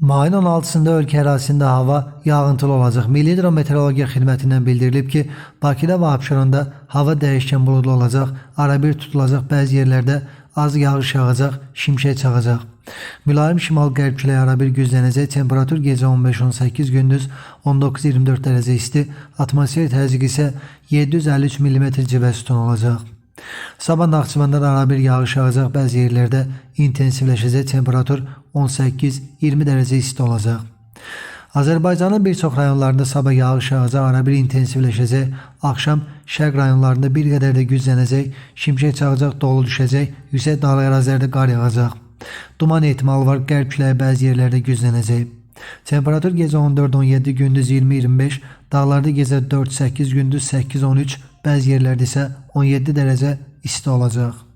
Mayın 16-sında ölkə ərazisində hava yağıntılı olacaq. Milli Hidrometeorologiya Xidmətindən bildirilib ki, Bakıda və Abşeronda hava dəyişkən buludlu olacaq, arabir tutulacaq, bəzi yerlərdə az yağış yağacaq, şimşək çaxacaq. Mülayim şimal-qərb küləyi arabir güclənəcək, temperatur gecə 15-18, gündüz 19-24 dərəcə isti, atmosfer təzyiqi isə 753 mm civə sütunu olacaq. Sabah Naxçıvanda da arabir yağış yağacaq, bəzi yerlərdə intensivləşəcək, temperatur 18-20 dərəcə isti olacaq. Azərbaycanın bir çox rayonlarında sabah yağış yağacaq, arabir intensivləşəcək. Axşam şərq rayonlarında bir qədər də güclənəcək, şimşək çaxacaq, dolu düşəcək, yüksək dağlıq ərazilərdə qar yağacaq. Duman ehtimalı var, qərb küləyi bəzi yerlərdə güclənəcək. Temperatur gecə 14-17, gündüz 20-25, dağlarda gecə 4-8, gündüz 8-13, bəzi yerlərdə isə 17 dərəcə isti olacaq.